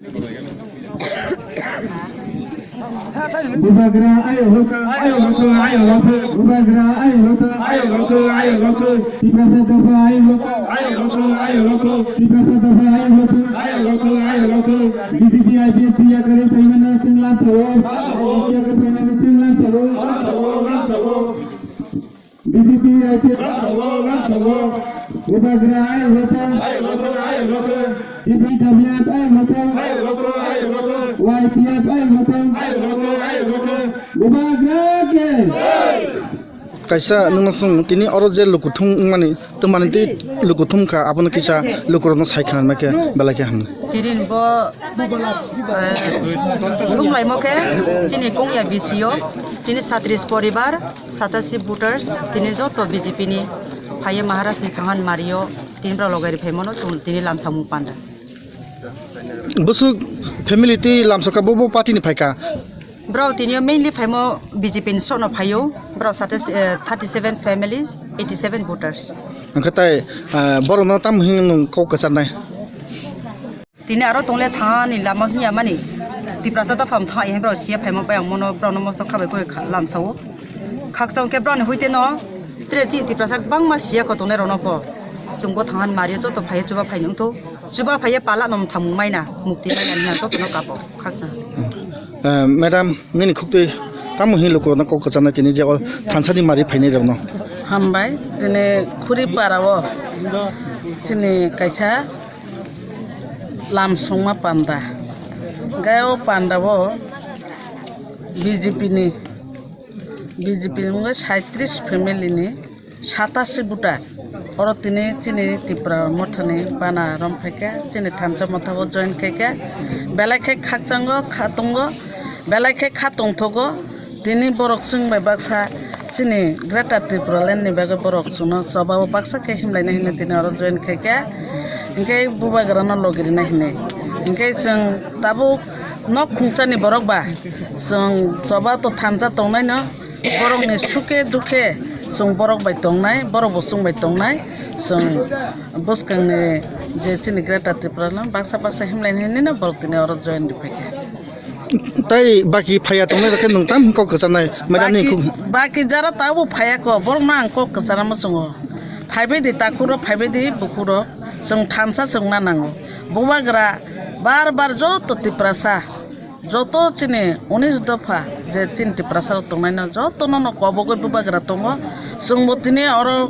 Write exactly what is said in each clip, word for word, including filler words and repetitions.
Bubagra ayo loka, ayo loka, ayo loka. Bubagra ayo loka, ayo loka, ayo loka. Tiprasa dopha ayo loka, ayo loka, ayo loka. Tiprasa dopha ayo loka, ayo loka, ayo loka. B J P I P F T yakari paimano chwng lamsao. Yakari paimano chwng lamsao. B J P I P F T. Bubagra ayo loka. Ayo loka, ayo loka. T P W F ayo loka. Ayo loka, ayo loka. Y P F ayo loka. Ayo loka, ayo loka. Bubagra ke. Kaisa nwngno swng, tini oro je lukuthum wngmani, twmani tei lukuthum kha, abono kisa lukurokno sai khna khe belai khe hamnai. Tini bo, eh, thumlaimo khe chini kongya B C O, tini satris poribar, satasi voters, tini joto B J P ni phaiye Maharaj ni thangan mario, tini borok logai ri phaimano chwng tini lamsamung panda. Bwswk family tei lamsaka bo, bo party ni phaikha? Bro, tini mainly phaimo B J P ni sokno phaio. Bro, sate, eh, thirty seven families, eighty seven voters. Hwnkhe tai, eh, borokno tamo hino nwng kok kwcharnai? Tini aro tongle thani lama hiya mani. Tiprasa dopham thang, eh, bro, siya phaimo bai ang mono, bro, no mosto khabai koi kha-, lamsao. Khakchang khe bro ni huite no, tre chini Tiprasa bangma siya ko tongnai rokno pho. Chwngbo thangan mario, joto phaiyo chuba phaini wngtho. Chuba phaiye pala nom thamung maina, mukti maina hwnna jotono kapo, khakchang. Eh, madam, nini khuktwi tamo hini lukurokno kok kwcharnai tini je o thansani mari phainai rokno? Hambai, tini khuri para o chini kaisa lamsongma panda. Gai o panda o B J P ni, B J P ni wngwi saitrish family ni satasi voter. Oro tini chini Tipra mothani bana rom phaikha, chini thansa mothabo join khaikha. Belai khe khakchango, khatungo, belai khe khatungthogo. Tini borok chwng bai baksa chini Greater Tripura Land ni bagwi borok chwngno chobao baksa khe himlaina hinwi tini oro join khaikha. Hinkhe bubagrano logi rina hinwi. Hinkhe chwng tabuk nok khungsa ni borok ba chwng choba to thansa tongnai no. Borokni sukhe dukhe chwng borok bai tongnai, borok bo chwng bai tongnai, chwng bwskangni je chini Greater Tripura no baksa baksa himlaini hinino borok tini oro join rwphaikha. Tai baki phaiya tongnai rokhe nwng tam kok kwcharnai, madam ni baki, khuk- baki jara tabuk phaiya ko, borok no ang kok kwchana muchungo. Phaibai di takhuk rok, phaibai di bukhuk rok, chwng thansa chwngna nango. Bubagra bar bar joto Tiprasa, joto chini unis dopha je chini Tiprasa rok tongnai no joto no no kobogwi bubagra tongo. Chwngbo tini oro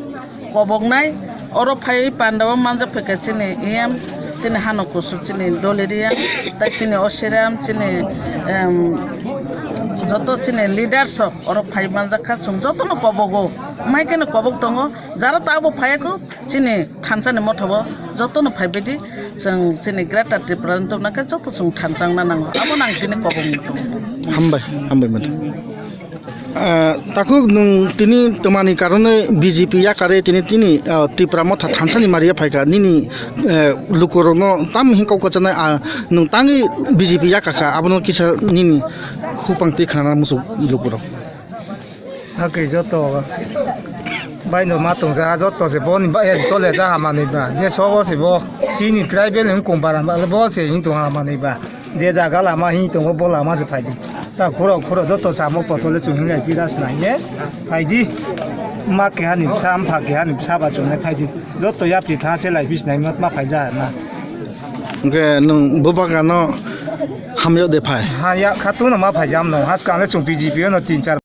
koboknai, oro phai pandao manjak phaikha chini E M, chini hano kusu chini Doli Reang, tai chini Osiram, chini, em, joto chini leaders rok oro phai manjak kha, chwng joto no kobogo, mai khe no kobok tongo, jara tabuk phaiya kho. Chini thansa ni motha bo joto no phai bai di, chwng chini Greater Tripura ni tongna khe joto chwng thansa wngna nango, abo nang tini kobong ni tong. Hambai, hambai madam. Ah, takhuk nwng tini twmani karone B J P yakare tini, tini, ah, Tipra motha thansa ni maria phaikha, nini, eh, lukurokno tam hing kok kwchanai, ah, nwng tangwi B J P yakakha, abono kisa nini khupang twi khnana muchuk lukurok. Hakhe joto baino ma tongja, joto se boni ba ya chole ja hamani ba. Je sobo se bo chini tribal hing kong bara ba, bo se hing tong hamani ba. Je jaga lama hing tongo, bo lama se phaidi. Ta khuro khuro joto chamo potole chung hing lai pidas nai ye. Phaidi. Ma keha ni bsa, mpha keha ni bsa ba chung nai phaidi. Joto yapri tha se lai bis nai ma, ma phaija na. Hwnkhe nwng bubagrano hamyok de phai? Ha ya, khatungno ma phaijam no. Haskang le chung B J P no tin char